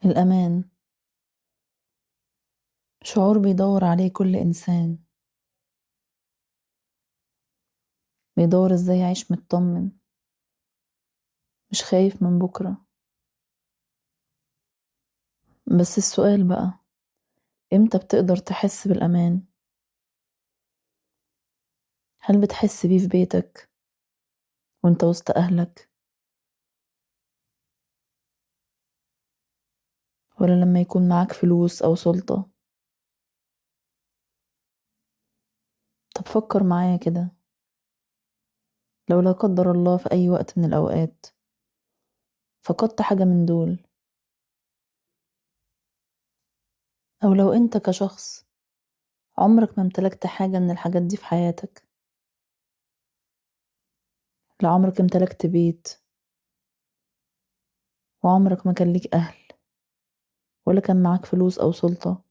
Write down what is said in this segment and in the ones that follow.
الأمان شعور بيدور عليه كل إنسان، بيدور إزاي يعيش مطمن، مش خايف من بكرة. بس السؤال بقى، إمتى بتقدر تحس بالأمان؟ هل بتحس بيه في بيتك وانت وسط أهلك، ولا لما يكون معاك فلوس أو سلطة؟ طب فكر معايا كده، لو لا قدر الله في أي وقت من الأوقات فقدت حاجة من دول، أو لو أنت كشخص عمرك ما امتلكت حاجة من الحاجات دي في حياتك، لا عمرك امتلكت بيت، وعمرك ما كان ليك أهل، ولا كان معاك فلوس أو سلطة،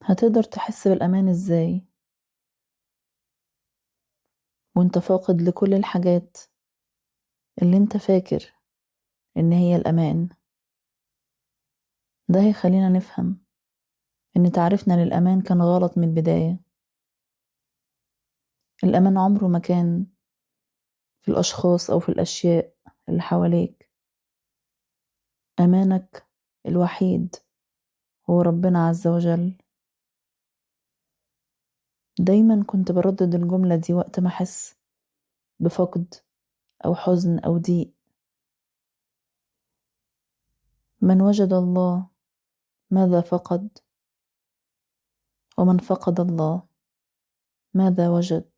هتقدر تحس بالأمان إزاي وانت فاقد لكل الحاجات اللي انت فاكر ان هي الأمان؟ ده هيخلينا نفهم ان تعريفنا للأمان كان غلط من البداية. الأمان عمره ما كان في الأشخاص أو في الأشياء اللي حواليك. أمانك الوحيد هو ربنا عز وجل. دايما كنت بردد الجملة دي وقت ما أحس بفقد أو حزن أو ضيق. من وجد الله ماذا فقد، ومن فقد الله ماذا وجد.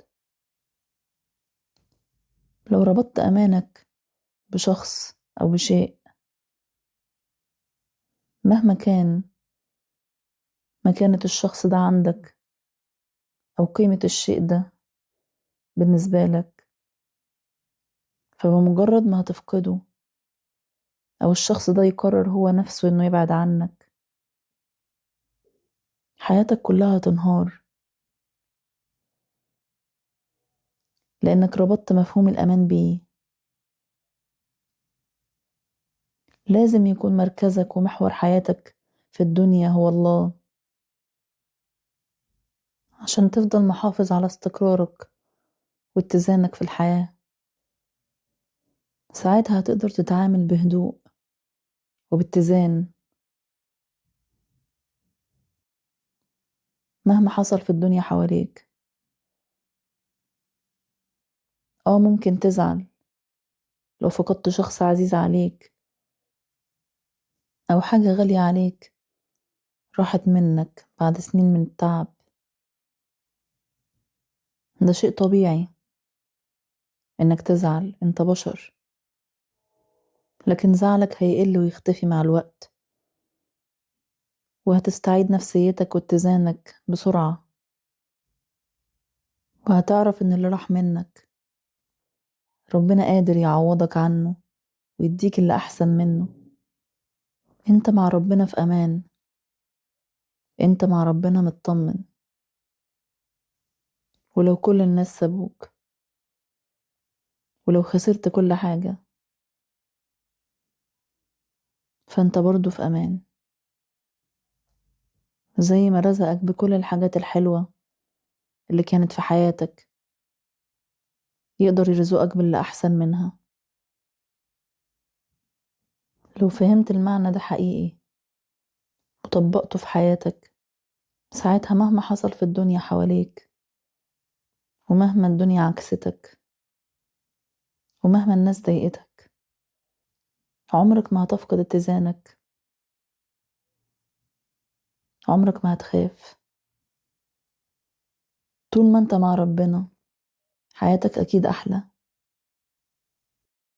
لو ربطت أمانك بشخص أو بشيء، مهما كان مكانة الشخص ده عندك أو قيمة الشيء ده بالنسبة لك، فبمجرد ما هتفقده أو الشخص ده يقرر هو نفسه إنه يبعد عنك، حياتك كلها هتنهار، لأنك ربطت مفهوم الأمان بيه. لازم يكون مركزك ومحور حياتك في الدنيا هو الله، عشان تفضل محافظ على استقرارك واتزانك في الحياة. ساعتها هتقدر تتعامل بهدوء وباتزان مهما حصل في الدنيا حواليك. ممكن تزعل لو فقدت شخص عزيز عليك أو حاجة غالية عليك راحت منك بعد سنين من التعب، ده شيء طبيعي إنك تزعل، إنت بشر. لكن زعلك هيقل ويختفي مع الوقت، وهتستعيد نفسيتك واتزانك بسرعة، وهتعرف إن اللي راح منك ربنا قادر يعوضك عنه ويديك اللي أحسن منه. انت مع ربنا في أمان، انت مع ربنا مطمن. ولو كل الناس سابوك، ولو خسرت كل حاجة، فانت برضو في أمان. زي ما رزقك بكل الحاجات الحلوة اللي كانت في حياتك، يقدر يرزقك باللي أحسن منها. لو فهمت المعنى ده حقيقي وطبقته في حياتك، ساعتها مهما حصل في الدنيا حواليك، ومهما الدنيا عكستك، ومهما الناس ضايقتك، عمرك ما هتفقد اتزانك، عمرك ما هتخاف. طول ما انت مع ربنا حياتك أكيد أحلى.